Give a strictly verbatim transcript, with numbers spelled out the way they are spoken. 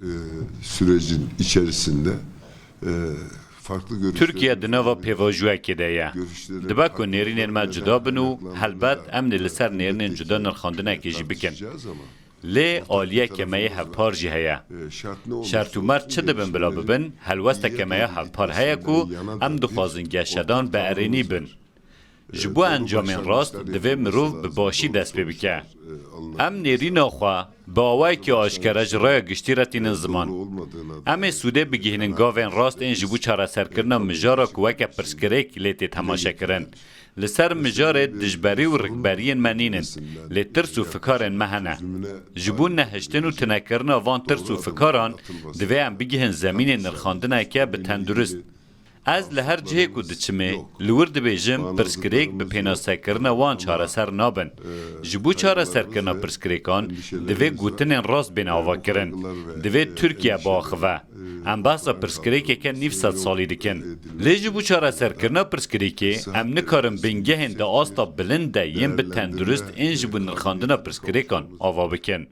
e, sürecin içerisinde, e, farklı görüşler Tirkiye di nava pêvajoyekê de ye. Dibe ku nêrînên me cuda bin û helbet em dê li ser nêrînên cuda nirxandinekê jî bikin. Lê aliyeke me yê hevpar jî heye. Şert û mert çi dibin bila bibin, helwesteke me ya hevpar heye ku em dixwazin geşedan bi erênî bin. Ji bo encamên rast divê mirov bi başî dest pê bike. Em nêrîna xwe bi awayekî aşkere ji raya giştî re tînin ziman. Em ê sûdê bigihînin gavên rast ên ji bo çareserkirina mijara ku weke pirsgirêk lê tê temaşekirin. Li ser mijarê dijberî û rikberiyên me nînin, lê tirs û fikarên me hene. Ji bo nehiştin û tunekirina van tirs û fikaran, divê em bigihin zemînê nirxandineke bi tendurist. Ez li her cihê ku diçimê, li wir dibêjim, pirsgirêk bi pênasekirina wan çareser nabin. Ji bo çareserkirina pirsgirêkan, divê gotinên rast bên avakirin. Divê Tirkiye biaxive. Em behsa pirsgirêkeke nîv sed salî dikin. Lê ji bo çareserkirina pirsgirêkê, em nikarin bingehên di asta bilind de yên bi tendurist ên ji bo nirxandina pirsgirêkan ava bikin.